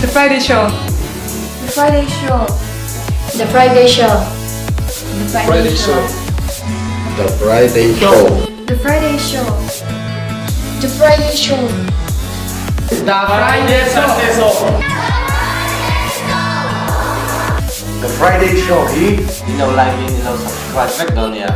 The Friday Show. The Friday Show. The Friday Show. The Friday Show. The Friday Show. The Friday Show. The Friday Show. The Friday Show. The Friday Show hi In lo like in in lo subscribe vek dawn nia.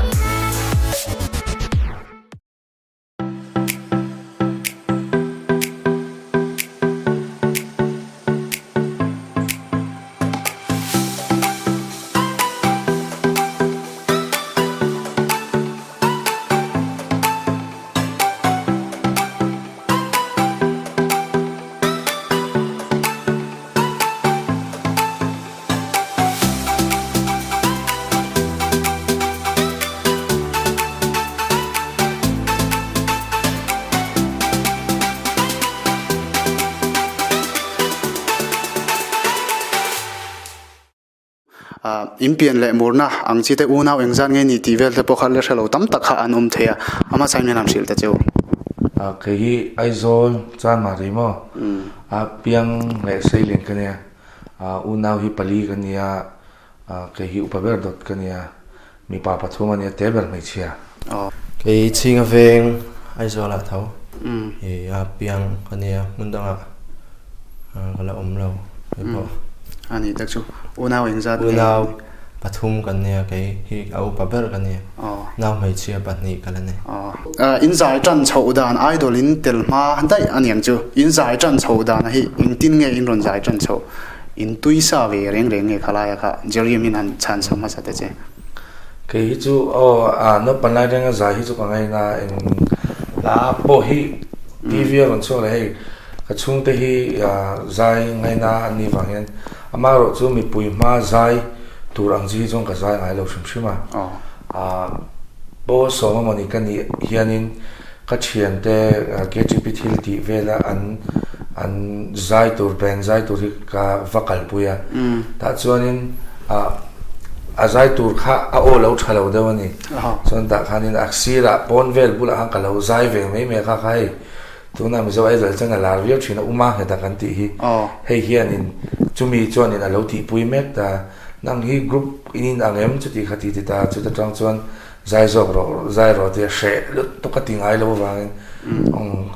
In pian leh murna ang chi te unau engzat nge ni tih vel te pawh kha la hrelo tam tak kha an awm thei a, ama sain hian an hrilh ta cheu. Kei hi Aizawl Chanmari maw a piang leh Seilin ka nia, unau hi pali ka nia, Kei hi upa ber dawt ka nia, mipa pathum a nia, te ber hmeichhia. Kei chhinga veng Aizawlah tho i a piang ka nia, hmun dangah ka la awm lo hei pawh. A ni tak chu, unau engzat nge? Unau pathum kan nia, kei hi a upa ber ka nia, nau hmeichhia pahnih ka la nei. In zai tan chhoh dan idol in tel hma daih a niang chu, in zai tan chhoh dan hi engtin nge in rawn zai tan chhoh? In tui sa ve reng reng nge khalaia kha Jerry min han chhan chho hmasa te che. Kei hi chu aw a naupang lai renga zai hi chu ka ngaina eng hla pawh hi TV a rawn chhuak leh hei ka chhungte hi zai ngaina an nih vang hian amaherawh chu mipui hma zai tur ang chi hi chuan ka zai ngai lo hrim hrim a pawl sawm amawni ka nih hianin Ka thiante KTP thil tih vela an an zai tur band zai tur hi ka va kalpui a, tah chuanin ah a zai tur kha a aw lo tha lo deuh a ni. Chuan tah khanin a sirah pawn vel bulah khan ka lo zai ve mai mai a kha kha hei tuna Mizo Idol chuan a lar viau thin a Uma nghet a kan tih hi hei hianin chumi chuanin a lo tihpui mek ta nang hi group in in ang em chuti kha ti ti ta chuta tang chuan Zai zawk rawh, zai rawh tia hreh lutuk a ti ngai lo avangin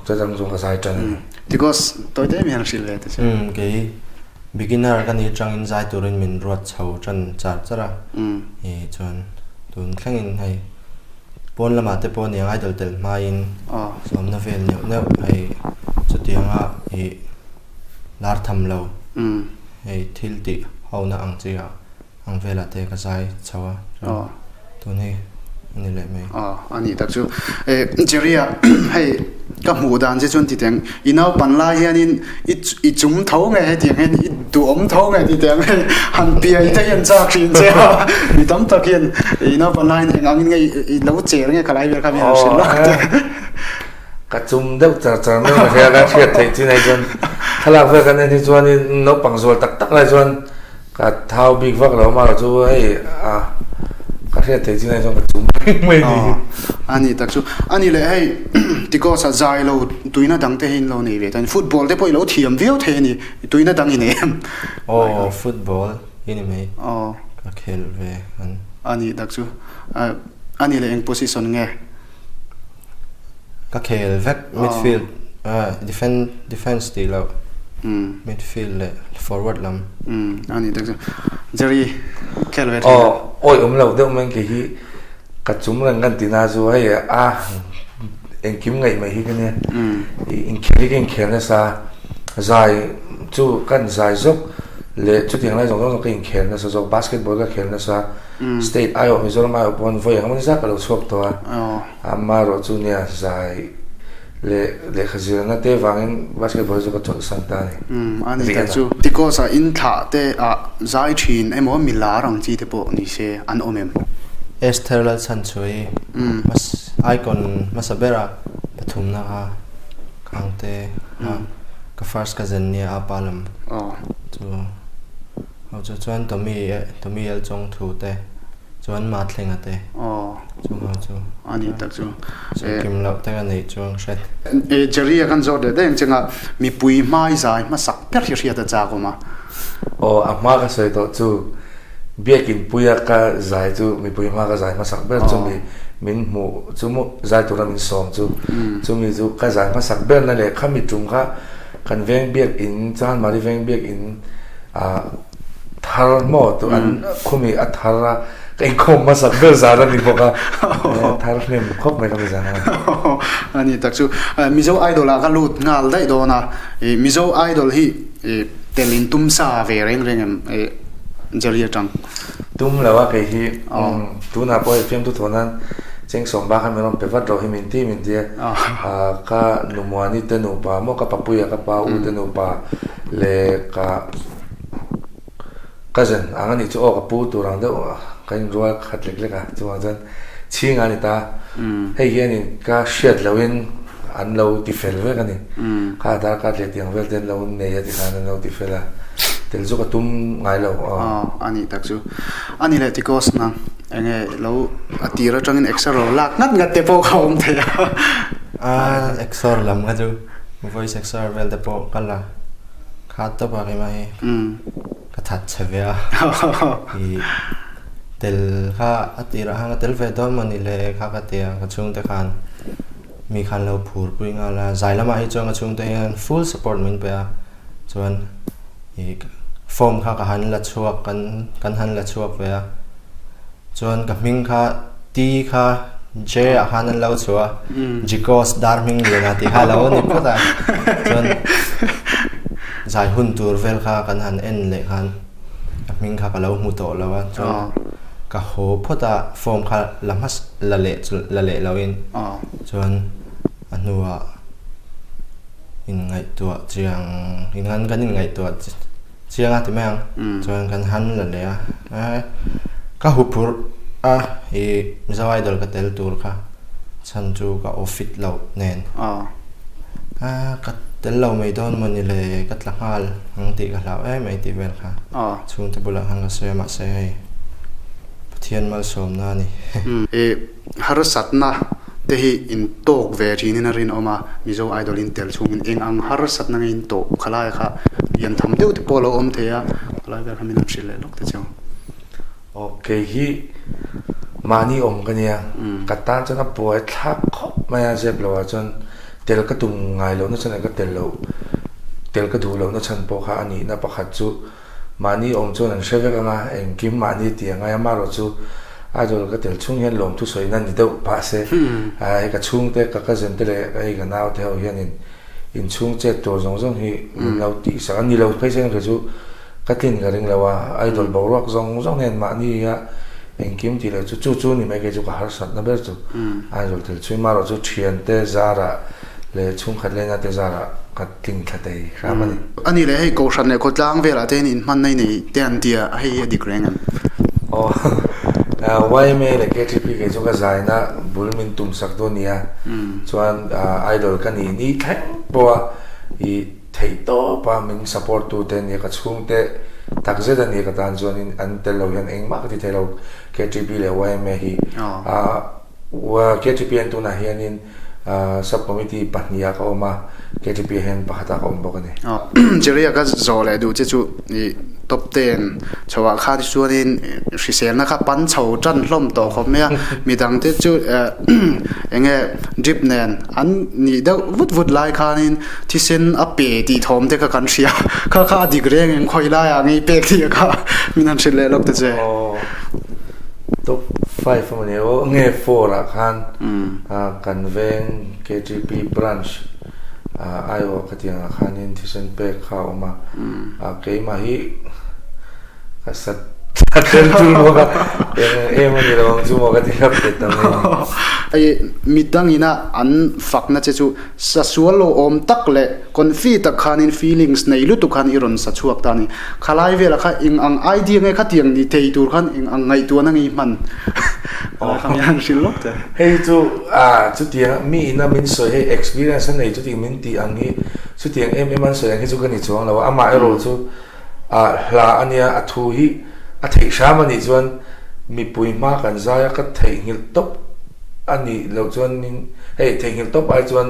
chutang chu ka zai tan a ni. Because tawi te mian hrilh ve te chu. Kei beginner ka nih atangin zai turin min ruat chho tan char char a, i chuan tun thlengin hei pawn lamah te pawh nia idol tel hmain sawmna vel neuh neuh hei chutianga i lar tham lo hei thil tih hona ang chi ah Ang velah te ka zai chho a, chuan tun hi a ni leh mai. Aw, a nih tak chu. E, Jerry-a, hei ka hmuh dan che chuan titeng, i naupan lai hianin i i chum tho nge hetiang hian i duhawm tho nge titeng hei han piai te hian chak thin che a, mi tam tak hian i naupan laiin eng angin nge i lo cher nge ka lai vel kha mi han hrilh lawk te. Ka chum deuh char char mai ka hria ka hriat theih chin ai chuan thlalak vel kan en hi chuanin naupang zual tak tak lai chuan Ka thau bik vak lo mah chu hei a ka hriat theih chin ai chuan ka chum reng mai ni hi. A ni tak chu. A ni leh hei Ticos a zai lo tuina dang te hi in lo nei ve ta football te pawh i lo thiam viau thei a ni tuina dang i nei em? Aw football hi ni mai ka khel ve an. A ni tak chu. A ni leh eng position nge? Ka khel vek midfield defend defence tih loh midfield leh forward lam. A ni tak chu Jerry khel ve thin. Aw awi awm lo deuh mai kei hi ka chum reng kan ti na chu hei a engkim ngaih mai hi ka nia inkhel hi ka inkhel nasa zai chu kan zai zawk leh chutiang lai zawng zawng ka inkhel nasa zawk basketball ka khel nasa. State aiawh Mizoram aiawh pawn vawi engemaw ni zat ka lo chhuak tawh a, amaherawh chu nia zai leh lehkha zirna te vangin basketball hi chu ka chawlhsan ta a ni. A ni tak chu. Because a in thlah te ah zai thin emaw mi lar ang chi te pawh ni se an awm em? Esther Lalchhanchhuai icon hmasa bera pathumna kha Khangte kha ka first cousin nia a pa lam chu. Ho chu chuan Tommy Tommy El Chawng thu te Chuan Mathlenga te chung ho chu. A ni tak chu. Sawi kim loh te ka neih chuang hret. Jerry a kan zawt leh daih ang cheng a, mipui hmai zai hmasak ber hi hriat a chak awm a. Aw, a hma ka sawi tawh chu Biakin puia ka zai chu mipui hma ka zai hmasak ber chumi min hmuh chu maw zai tura min sawm chu chumi chu ka zai hmasak ber na leh khami tum kha kan veng biakin Chanmari veng biakin ah thar maw tu an khumi a thar a ka inkhawm hmasak ber zan a ni bawk a thar hnem khawp mai ka mi zan a. A ni tak chu Mizo Idol ah ka lut nghal daih dawn a Mizo Idol hi Tel in tum sa ve reng reng em Jerry atang? Tum lo a kei hi tunah pawh hei fiamtu thawh nan Chengsawm ba kha min rawn pe vat rawh hi min ti min ti a, ka Numuani te nupa maw ka Papuia ka pa u te nupa leh ka cousin ang a nih chu aw ka pu tur ang deuh ka inrual khat lek lek a chuvang chuan chhing a ni ta hei hianin ka hriat lohin An lo ti fel vek a ni. Kha Aadhaar card leh tiang vel te an lo nei a ti khan an lo ti fel a. Tel chu ka tum ngai lo aw. Aw a nih tak chu. A ni leh tikos nang eng nge lo a tir atangin exer lo lak ngat ngat te pawh kha awm thei a. A exer lam kha chu voice exer vel te pawh ka la khat tawp a keimah hi ka that chhe ve a. Ih tel kha a tirah khan ka tel ve dawn maw ni le kha ka ti a ka chhungte khan. Mi khan lo phur pui nghal a, zai lamah hi chuan ka chhungte hian full support min pe a, chuan ih form kha ka han la chhuak kan kan han la chhuak ve a, chuan ka hming kha T kha J ah khan an lo chhuah a, Jikos dar hming lian a tih kha a lo ni phawt a, chuan zai hun tur vel kha kan han en leh khan a hming kha ka lo hmu tawh lo a, chuan ka haw phawt a form kha la hmasa. La leh chu la leh loin chuan a hnuah inngaihtuah chiang ingan kan inngaihtuah chiang a ti mai ang chuan kan han la leh a ka huphurh a ih Mizo Idol ka tel tur kha chhan chu ka aw fit loh nen a ka tel lo mai dawn maw ni le ka tla nghal ang tih ka hlau em mai tih vel kha chhungte bulah khan ka sawi a mahse hei. Pathian malsawmna a ni. I harsatna te hi in tawk ve thinin a rinawm a, Mizo Idol in tel chhungin eng ang harsatna nge in tawh khalai kha lian tham deuh te pawh a lo awm thei a, khalai vel kha min han hrilh leh lawk te chu. Aw kei hi mahni awm ka nia, ka tan chuan a buai thlak khawp mai a, zep lo ah chuan tel ka tum ngai lohna chhan leh ka tel loh tel ka duh lohna chhan pawh kha a nihna pakhat chu Mahni awm chuan an hre vek ang a, engkim mahni tih a ngai a, amaherawh chu Idol ka tel chhung hian lawmthu sawina ni deuh pah se, hei ka chhungte, ka cousin te leh hei ka naute ho hianin inchhung chet tur zawng zawng hi min lo tih sak a, ni lo phei sen kha chu ka tlin ka ring lo a, Idol boruak zawng zawng hian mahni a engkim tih leh chu chu chu ni mai kei chu ka harsatna ber chu Idol tel chhung, amaherawh chu thiante zarah leh chhungkhat lena te zarah ka tling thla thei hram a ni. A ni leh hei Kohhran leh khawtlang velah te hian inhmanna i nei te an tia hei hi a dik reng em? Aw yma leh KTP kei chu ka zaina bul min tum sak dawn nia chuan idol ka nih ni thleng pawh a i theih tawp a min support tu te ania ka chhungte tak zet a nia ka tan chuanin an tel lo hian engmah ka ti thei lo KTP leh yma hi KTP an tunah hianin Sub committee pahniha ka awm a, KTP ah hian pakhatah ka awm bawk a ni. Jerry-a ka zawh leh duh che chu i top ten chho ah khan chuanin hriselna kha pan chho tan hlawm tawh khawp mai a, midang te chu eng nge drip nen an nih deuh vut vut lai khanin thisen a pe tih thawm te kha kan hria, kha kha a dik reng em khawi laiah ngei pek tih kha min han hrilh leh lawk ta che. Top 5 a ni aw nge 4 ah khan kan veng KTP branch aiawh khatiang ah khanin thisen pek kha a awm a keimah hi ka sat tel tul bawk a eng em a ni lo ang chu maw ka ti hlap tet ta mai a ni. Hei midangina an fakna che chu Sa sual lo awm tak leh confi tak khanin feelings nei lutuk khan i rawn sa chhuak ta a ni. Khalai velah kha eng ang idea nge khatiang ni thei tur khan eng ang ngaihtuahna nge i hman? Khalai kha mi han hrilh lawk che. Hei chu ah chutiang mi ina min sawi hei experience a nei chutiang min tih ang hi chutiang em em an sawi ang hi chu ka ni chuang lo a, amaherawh chu ah hla a nia a thu hi a theih hram a nih chuan. mipui hma kan zai a ka theihnghilh tawp a nih loh chuanin hei theihnghilh tawp ai chuan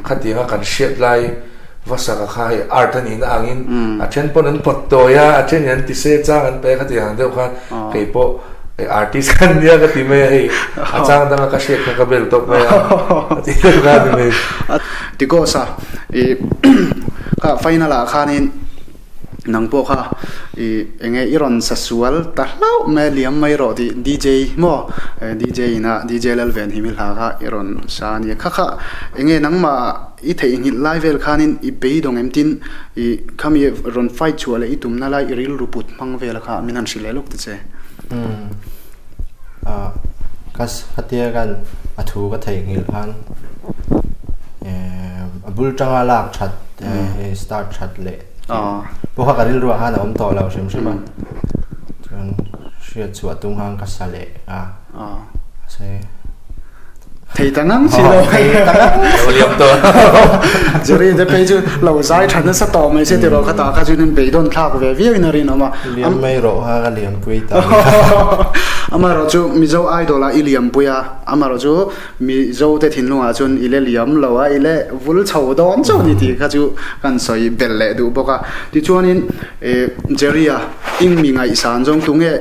khatianga kan hriat lai va saka kha hei art a nihna angin a then pawn an pawt tawi a, a thenin an ti se chang an pe a khatiang ang deuh khan kei pawh hei artist ka nia ka ti mai a hei a chang danga ka hriat kha ka bel tawp mai a a ti deuh kha a ni mai. Tigos a i kha final ah khanin Nang pawh kha i enge i rawn sa sual ta hlauh mai a liam mai rawh tih DJ maw DJ ina DJ Lalven hi mi hla kha i rawn sa a nia. Kha kha enge nangmah i theihnghilh lai vel khanin i beidawng em tin i khami rawn fight chhuah leh i tumna lai i rilru put hmang vel kha min han hrilh leh lawk ta che. Umm ah ka khatia khan a thu ka theihnghilh khan eh a bul tanga lak that eh start that leh Pawh kha ka rilru ah khan a awm tawh lo hrim hrim a, chuan hriat chhuah tum khan ka sa leh a, mahse Thei ta ngang si lo. Thei ta ngang lo liam tawh. Jerry te phei chu lo zai tha nasa tawh mai se tiraw kha tah kha chuan in beidawn thlak ve viau in a rinawm a. Liam mai rawh kha ka liampui ta. Amaherawh chu Mizo Idol ah i liampui a, amaherawh chu Mizo te thinlungah chuan i le liam lo a, i le vul chho dawn chauh ni tih kha chu kan sawi belh leh duh bawk a. Tichuanin Jerry-a i mi ngaihsan zawng tunge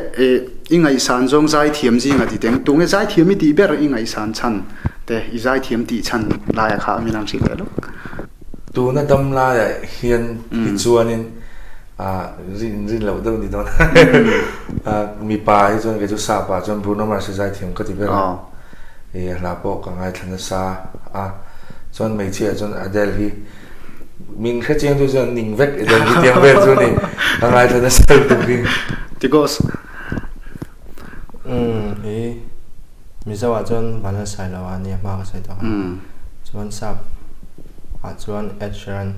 i ngaihsan zawng zaithiam zinga ti teng, tunge zaithiam i tih ber i ngaihsan chhan te, i zaithiam tih chhan laia kha min han hrilh leh lawk. Tuna dam laiah hian hi chuanin rin rin loh deuh ni dawn a, mipa hi chuan kei chu sapa chuan Bruno Mars hi zaithiam ka ti ber a. I hla pawh ka ngaithla nasa a, chuan hmeichhia chuan Adele hi min hre chiang tu chuan ning vek Adele hi tiang vel chu ni ka ngaithla nasa lutuk hi. Tigos. Umm i Mizo ah chuan Vanlalsai lo a nia hma ka sawi tawh a, chuan sap ah chuan Ed Sheeran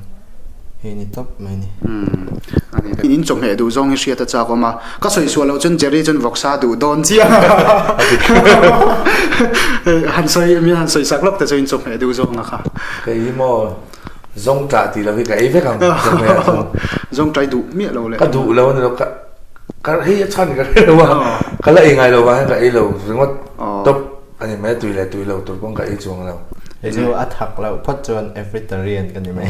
hi ni tawp mai ni. In chawhmeh duh zawng hi hriat a chak awm a, Ka sawi sual loh chuan Jerry chuan vawksa duh dawn chiang a. Han sawi min han sawi sak lawk te chuan chawhmeh duh zawng a kha. Kei hi maw zawng tah tih lo hi ka ei vek ang chawhmeh ah chuan. Zawng tai duh miah lo le. Ka duh lo a ni lo ka ka hei a chhan ka hre lo a ka la ei ngai lo vang hian ka ei lo ringawt tawp. A ni mai, tui leh tui lo tur pawn ka ei chuang lo. Hei chu a thak loh phawt chuan everytarian ka ni mai.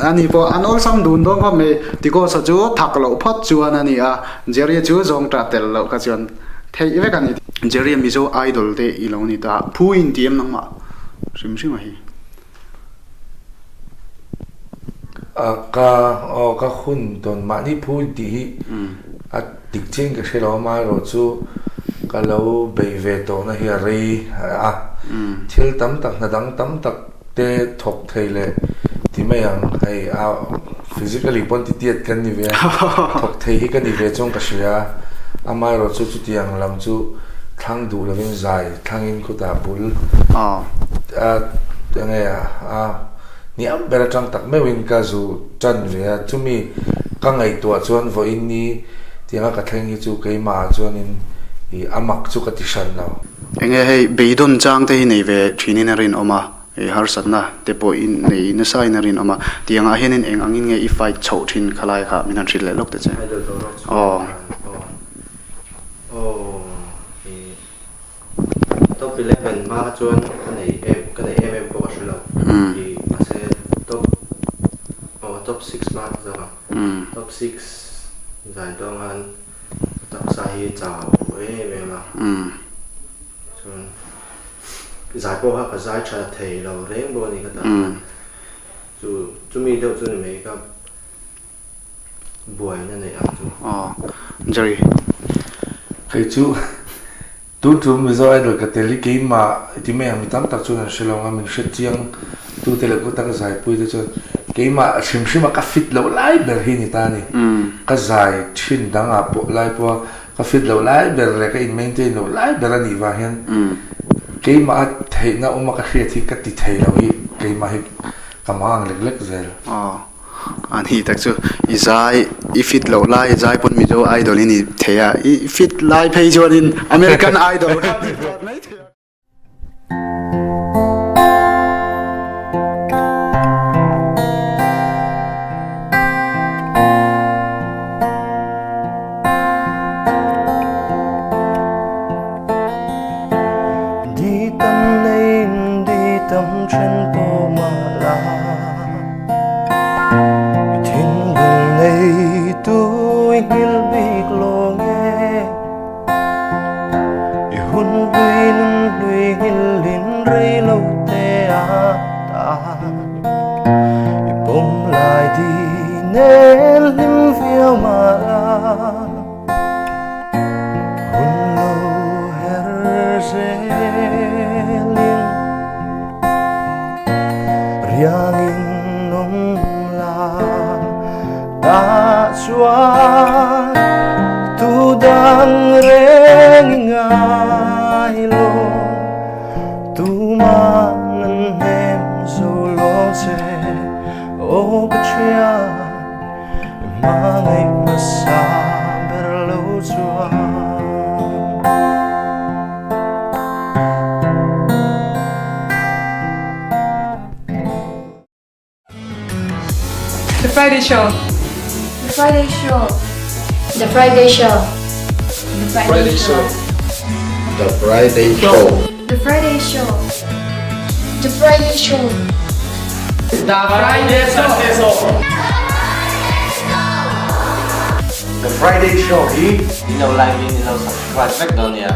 A ni pawh an awlsam dun dawn khawp mai. Tigos-a chu thak loh phawt chuan a ni a, Jerry-a chu zawngṭah tel loh kha chuan theih vek a ni. Jerry-a Mizo Idol te i lo ni ta, phu in ti em nangmah hrim hrim a hi. Ka aw ka hun tawn mahni phu tih hi a dik chiang ka hre lo a, amaherawhchu ka lo bei ve tawhna hi a rei a, thil tam tak hna dang tam tak te thawk thei leh ti mai ang hei a physically pawn ti tiat kan ni ve a, thawk thei hi ka ni ve chuan ka hria a, amaherawhchu chutiang lam chu thlang duh lovin zai thlangin khutah bul a enge a hniam ber atang tak meuhin ka zu tan ve a, chumi ka ngaihtuah chuan vawiin ni tianga ka thleng hi chu keimah ah chuanin ih a mak chu ka ti hran lo. Enge hei beidawn chang te hi nei ve thinin a rinawm a, ih harsatna te pawh i nei nasa in a rinawm a, tiang ah hianin eng angin nge i fight chhoh thin khalai kha min han hrilh leh lawk ta che. Aw. Aw ih Top 11 hma kha chuan ka nei em ka nei em em pawh ka hre lo i mahse top aw top six hma ta zawk ang top six zai dawn khan ka taksa hi chau em em a chuan zai pawh kha ka zai tha thei lo reng bawk a ni ka ta chu chumi deuh chu ni mai ka buaina neih ang chu. Aw Jerry. Kei chu tun tum Mizo Idol ka tel hi keimah ti mai ang mi tam tak chuan an hre lo ang a, min hre chiang tu te leh ku taka zaipui te chuan keimah hrim hrim a ka fit loh lai ber hi ni ta a ni. Ka zai thin dang ah pawh lai pawh a ka fit loh lai ber leh ka in maintain loh lai ber a nih vang hian keimah a theihna awm a ka hriat hi ka ti thei lo hi keimah hi ka mang lek lek zel. Aw. A ni tak chu i zai i fit loh lai zai pawn Mizo Idol i ni thei a, i fit lai phei chuanin American Idol kha ti phawt mai thei a. Di nen hlim viau mah la, hun lo her zelin riangin awm la, tah chuan tu dang reng i ngai lo. Tuman an hnem zo lo che, aw Pathian, i hmangaih hmasa ber lo chuan. The Friday Show. The Friday Show. The Friday Show. The Friday Show. The Friday Show. The Friday Show. The Friday Show. The Friday Show. The Friday Show hi In lo like in in lo subscribe vek dawn nia.